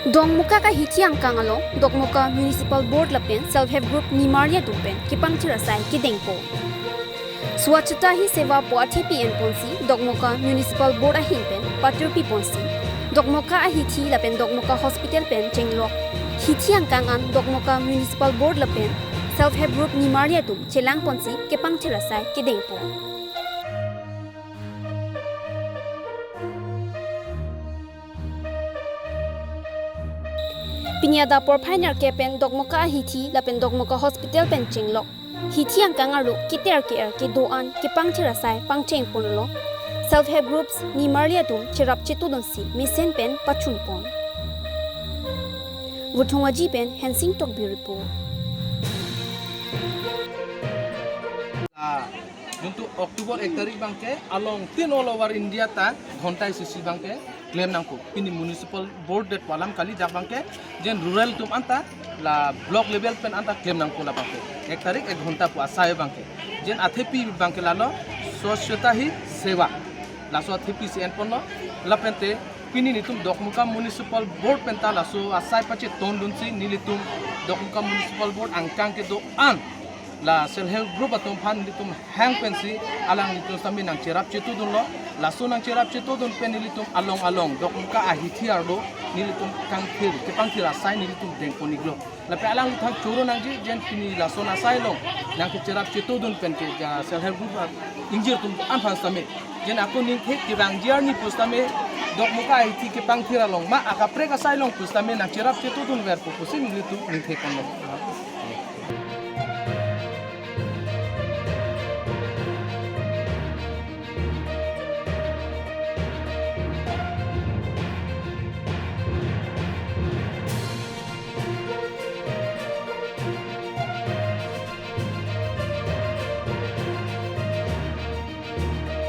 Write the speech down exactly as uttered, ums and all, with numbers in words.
Dokmoka ahithi angkang along Dokmoka Municipal Board lapen Self Help Group nimarli atum pen kepangthir asai kedengpo. Swachhata Hi Seva pu athepi enponsi Dokmoka Municipal Board ahin pen patirpi ponsi Dokmoka ahithi lapen Dokmoka Hospital pen chenglok hithi angkang an Dokmoka Municipal Board lapen Self Help Group nimarli atum chelang ponsi kepangthir asai kedengpo. Pini adap porphai nerkep pen Dokmoka ahithi lapen Dokmoka Hospital pen chenglok hithi angkang arlo keter ke-er kedo-an kepangthir asai pangcheng ponlo Self Help Groups nimarli atum cherap chetudunsi mesen pen pachun pon. Vuthong Aji pen Hensing Tokbi report. Ah, juntu October ek tarik abangke along tin all over India ta ghonta isi isi abangke klem nangkok. Pini municipal board det pu alam kali, dak abangke jen rural atum anta la block level pen anta klem nangkok la abangke. Ek tarik ek ghonta pu asai abangke. Jen athepi abangke lalo Swachhata Hi Seva. Laso athepi si enponlo. Lapente pini nelitum Dokmoka Municipal Board pen ta laso asai pachetondunsi nelitum Dokmoka Municipal Board angkang kedo-an la Self Help Group atum aphan nelitum hang pensi alanglitum sami nangcherap chetudunlo. Laso nangcherap chetudun pen nelitum along along Dokmoka ahithi arlo nelitum kangthir kepangthir asai nelitum dengpon-iklo. Lapen alanglitum choro nangji, jen pini lason asai along nangkecherap chetudun pen ke ja Self Help Group a ingjir atum aphan sami jen ako ningthe kevangji arni pusitame Dokmoka ahithi kepangthir along ma akaprek asai along pusitame nangcherap chetudunverpo pusi nelitum ningthe ponlo.